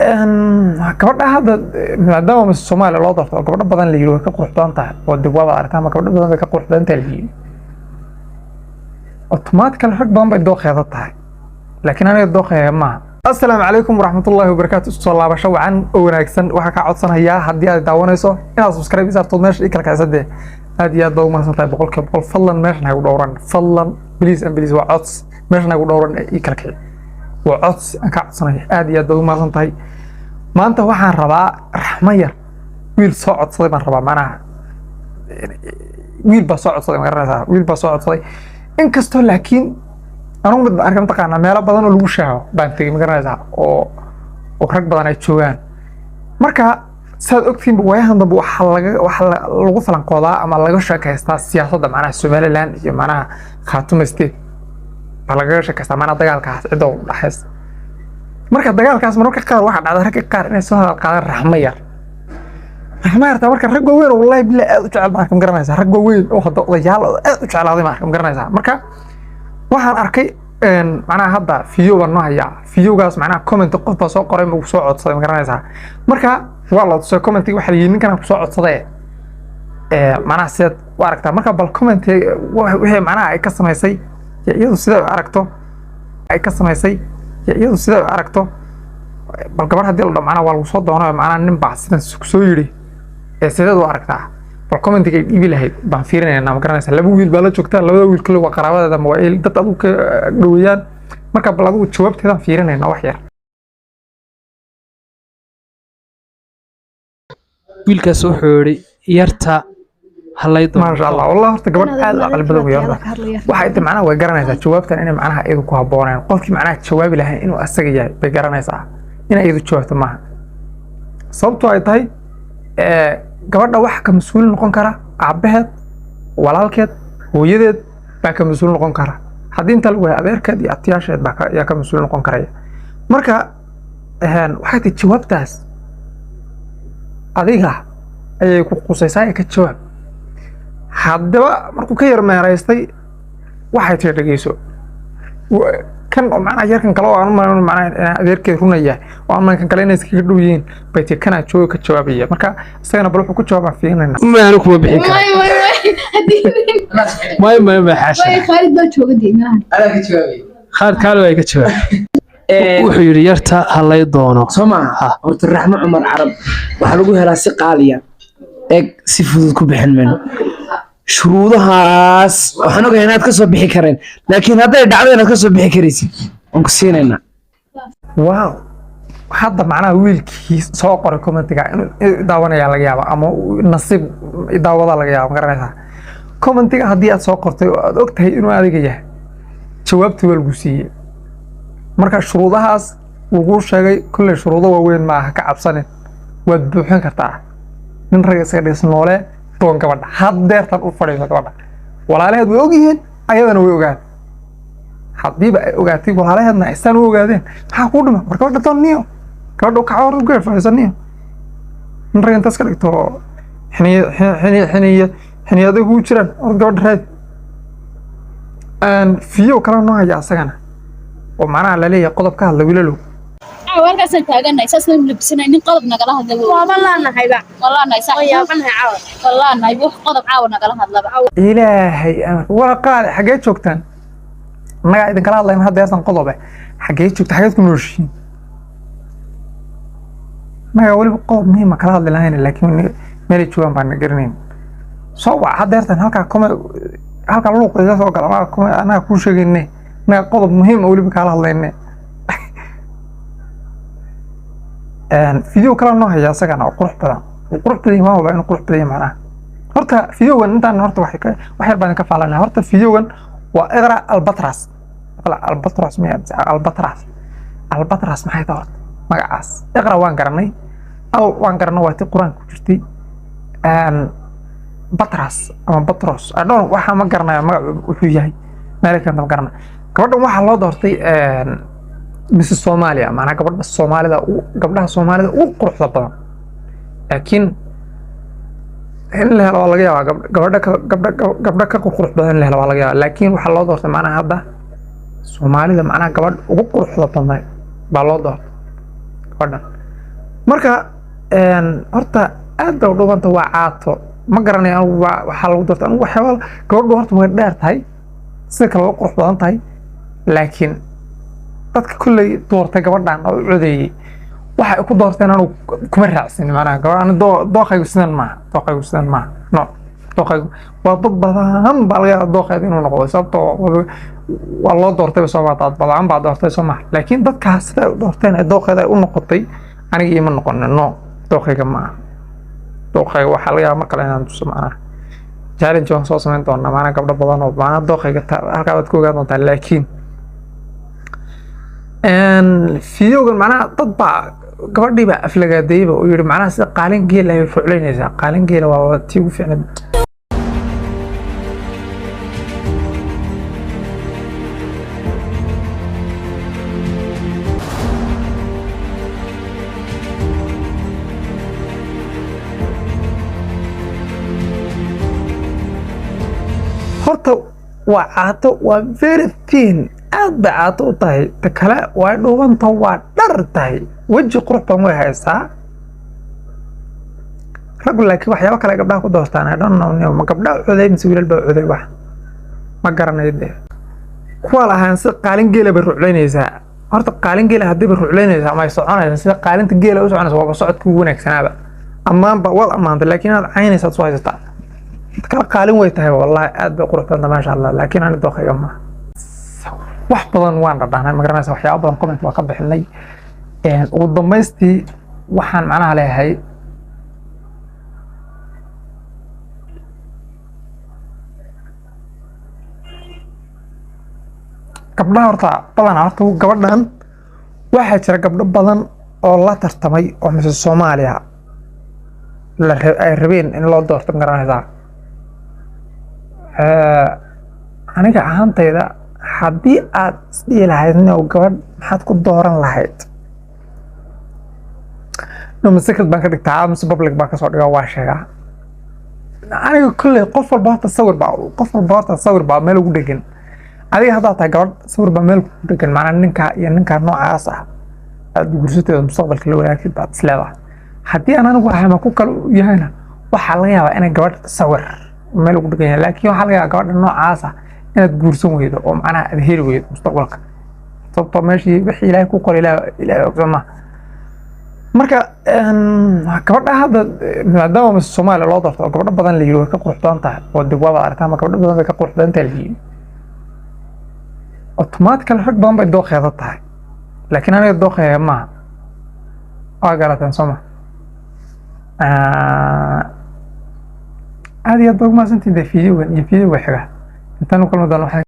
Gabadha hadda maadaama Miss Soomaaliya loo doorto oo gabdho badan la yiri way ka qurux badan tahay, oo dib waaba aragtaa ama gabdho badan bay ka qurux badan tahay la yiri, automatically rag badan bay dooqeeda tahay, laakiin aniga dooqeega maaha. Asalaamu calaykum waraxmatullaahi wabarakaatu. Soo laabasho wacan oo wanaagsan. Waxaa kaa codsanayaa haddii aad daawanayso inaad subscribe ii saartood meesha ii kala kicisadee. Aad iyo aad baa u mahadsan tahay 100%. Fadlan meeshan ha igu dhowran, fadlan, please and please, waa cods, meeshan ha igu dhowran ee ii kala kici, waa cods aan kaa codsanaya. Aad iyo aad baad u mahadsan tahay. Maanta waxaan rabaa Raxmo Yar, wiil soo codsaday baan rabaa. Macnaha wiil baa soo codsaday, ma garanaysaa? Wiil baa soo codsaday. Inkastoo laakiin anugu mid baan arkay, mataqaanaa, meelo badan oo lagu shaaho baan tegey, ma garanaysaa, oo rag badan ay joogaan. Marka saad ogtiinba, waayahan dambe waxaa lagu falanqoodaa ama laga sheekaystaa siyaasadda, macnaha Somaliland iyo macnaha Khaatuma State baa lagaga sheekaystaa, macnaha dagaalkaas cidda u dhaxaysa. Marka dagaalkaas mararka qaar waxaa dhacda ragga qaar inay soo hadal qaadaan Raxmo Yar. Raxmo Yarta marka rag waaweyn oo wallahi billahi aad u jecel baan arka, ma garanaysaa? Rag waaweyn oo hadda odayaal oo aad u jeclaaday baan arka, ma garanaysaa? Marka waxaan arkay macnaha hadda video baan noo hayaa. Videogaas macnaha comment qof baa soo qoray, ma soo codsaday, ma garanaysaa? Marka waa la tusay commentiga, waxaa la yidhi ninkan ku soo codsaday ee macnaha sideed u aragtaa? Marka bal comment wixii macnaha ay ka samaysay iyo iyadu siday u aragto, ay ka samaysay iyo iyadu siday u aragto. Bal gabar haddii la dhaho macnaha waa lagu soo doonayo, macnaha nin baa sidan ku soo yidhi ee sideed u aragtaa, bal commentiga ay dhiibi lahayd baan fiirinaynaa, ma garanaysaa? Laba wiil baa la joogtaa, labada wiil kale waa qaraabadeeda ama waa dad adigu ka dhoweeyaan. Marka bal adigu jawaabteedaan fiirinaynaa wax yar. Wiilkaas wuxuu yidhi yarta halay Maasha Allah, wallah, horta gabadh aad u caqli badan weeye. Horta waxay inta macnaha way garanaysaa jawaabtan inay macnaha iyadu ku habbooneen. Qofkii macnaha jawaabi lahaa inuu asaga yahay bay garanaysaa, inay iyadu jawaabto maaha. Sababtoo ay tahay gabadha waxa ka mas-uul noqon kara aabbaheed, walaalkeed, hooyadeed baa ka mas-uul noqon kara. Haddii inta lagu waayo, adeerkeed iyo abtiyaasheed baa yaa ka mas-uul noqon karaya. Marka waxay tahay jawaabtaas adiga ayay ku qusaysaa ee ka jawaab. Haddaba markuu ka yar meeraystay, waxay tiri dhegeyso, kan oo macnaha yarkan kale oo aan u malayn macnaha inaa adeerkeed runa yahay oo aan malayn kan kale inay iskaga dhow yihiin bay tiri kanaa jooga ka jawaabaya. Marka isagana bal wuxuu ku jawaabaan fiirinayna. Ma anu kuma bixin kara. Way way way haddii may may may, xaasha. Way Khaalid baa jooga dee meelahan. Anaa ka jawaabay. Khaalid kaali waa ka jawaab. Wuxuu yidhi yarta halay doono. Soo maaha? Horta Raxmo Cumar Carab waxaa lagu helaa si qaaliya, eeg, si fudud ku bixin mayno. Shuruudahaas waxaan ogahay inaad ka soo bixi kareen, laakiin hadday dhacdo inaad ka soo bixi karaysid, waan ku siinaynaa. Wow, hadda macnaha wiilkii soo qoray commentiga inuu daawanaya laga yaaba ama uu nasiib daawada laga yaaba, ma garanaysaa? Commentiga haddii aad soo qortay oo aad og tahay inuu adiga yahay, jawaabtii waa lagu siiyey. Marka shuruudahaas laguu sheegay kolley shuruudo waaweyn maaha, ka cabsanin, waad buuxin kartaa. Nin rag isaga dhis noole doon gabadha haddeertan u fadhiiso. Gabadha walaalaheed way ogyihiin, ayadana way ogaan. Haddiiba ay ogaatay, walaalaheedna ay saan u ogaadeen, maxaa kuu dhima? War gabadha doon niyo, gabadha u kaco, hor u geer fadhiiso niyo. Nin rag intaas ka dhigto xiniya xiniya xiniya xiniyaday kugu jiraan, hor gabadha raadi. Video kale noo haya asagana oo macnaha laleeyahay qodob ka hadla wiilalow. Caawa halkaasaan taaganahay, saasna labisanay, nin qodob nagala hadla. Waaba laanahayba. Wallaanahay sax. Oo yaabanahay caawa. Wallaanahay wax qodob caawa nagala hadlaba. Ilaahay amarka waa qaali. Xaggee joogtaan? Annagaa idinkala hadlayna hadda heertan qodobe. Xaggee joogta? Xaggeed ku nooshihiin? Annagaa weliba qodob muhiima kala hadli lahayn, laakiin meelay joogaan baan garanayn. Soo wac hadda heertan halkaa kome, halkaa luuq iga soo gala. Annagaa kome, annagaa kuu sheegayne, annagaa qodob muhiim ah weliba kaala hadlayne. Video kale noo haya isagana oo qurux badan. Wuu qurux badan yahay, waan hubaa inuu qurux badan yahay. Macnaha horta videogan intaan horta wax wax yar baan ka faalanaa. Horta videogan waa Iqra Albatras. Iqra Albatras miya mise Albatras? Albatras maxay tahay horta magacaas? Iqra waan garanay, al waan garanay, waa tii Qur-aanka ku jirtay. Batras ama Batros, I don't know, waxaa ma garanayo magacu wuxuu yahay, meel kanta ma garanayo. Gabadhan waxaa loo doortay Mrs Soomaaliya, macnaha gabadha Soomaalida gabdhaha Soomaalida ugu quruxda badan. Laakiin in la helo waa laga yaabaa gabadha ka gabdha gabdha ka qurux badan in la helo waa laga yaabaa, laakiin waxaa loo doortay macnaha hadda Soomaalida macnaha gabadh ugu quruxda badnayd baa loo doortay gabadhan. Marka horta aad bay u dhubanta, waa caato, ma garanayo anigu waxaa lagu doortay. Anigu waxyaaba gabadhu horta way dheer tahay, sida kale waa qurux badan tahay, laakiin dadka kolley doortay gabadhan oo u codeeyey waxa ay ku doorteen anigu kuma raacsin. Macnaha gabadh ani dooqaygu sidan maaha, dooqaygu sidan maaha, no, dooqaygu waa dad badan baa laga yaabaa dooqeeda inuu noqdo, sababtoo waa loo doortayba soo maa, dad badan baa doortay soo maha, laakiin dadkaas sida ay u doorteen ee dooqeeda ay u noqotay aniga iima noqonin. No, dooqayga ma aha. Dooqayga waxaa laga yaabaa mar kale inaan tuso, macnaha challenge waan soo samayn doonaa, macnaha gabdho badan oo macnaha dooqayga halkaa baad ku ogaan doontaa. Laakiin videogan macnaha dad baa gabadhii baa aflagaadeeyba oo yidhi macnaha sida qaalin geela ay ruclaynaysaa. Qaalin geela waa tii ugu fiicnayd. Horta waa caato, waa very thin, aad bay caato u tahay. Ta kale waa dhuubanta, waa dhar tahay, weji qurux badan way haysaa. Raggu laakiin waxyaabo kale ay gabdhaha ku doortaan, I don't know, ma gabdhaha coday mise wiilal baa coday, wax ma garanayo dee. Kuwa lahaan sida qaalin geela bay ruclaynaysaa. Horta qaalin geela haddii bay ruclaynaysaa ama ay soconaysaa sida qaalinta geela u soconaysa, waaba socodka ugu wanaagsanaaba. Ammaanba waad ammaantay, laakiin inaad caynaysaad soo haysataa. Kala qaalin way tahay, wallahi aad bay qurux badanta, maasha Allah, laakiin ani dooqayga maaha. Wax badan waan dhadhahnay, ma garanaysa, waxyaabo badan comment waa ka bixinay. Ugu dambaystii waxaan macnaha leeyahay gabdhaha horta badanaa, horta gabadhan waxaa jira gabdho badan oo la tartamay oo mise Soomaaliya la ay rabeen in loo doorto, ma garanaysaa. Aniga ahaantayda haddii aad isdhihi lahayd no gabadh maxaad ku dooran lahayd, no, ma secret baan ka dhigtaa mise public baan kasoo dhigaa? Waa sheegaa aniga kolley. Qof walba horta sawir baa, qof walba horta sawir baa meel ugu dhegan. Adiga haddaad tahay gabadh, sawir baa meel kugu dhegan, macnaa ninka iyo ninka noocaas ah aad guursateeda mustaqbalka la wadaagtid baad is leedahay. Haddii aan anigu ahay ama ku kale u yahayna, waxaa laga yaabaa inay gabadh sawir meel ugu dhegan yahay, laakiin waxaa laga yaabaa gabadha noocaas ah inaad guursan weydo oo macnaha aad heli weydo mustaqbalka, sababtoo meeshii wixii Ilaahay ku qoray Ilaahay og soo. Marka gabadha hadda maadaama Miss Soomaaliya loo doorto oo gabdho badan la yiri way ka qurux badan tahay oo dib waaba aragtaa ama gabdho badan bay ka qurux badan tahay la yiri, automatically rag badan bay dooqeeda tahay, laakiin aniga dooqeega maaha. Waa garateen soo ma? Aad iyo aad baa ugu mahadsantihiin dee videogan iyo videoga xiga intaan u kulmi doono waxaan.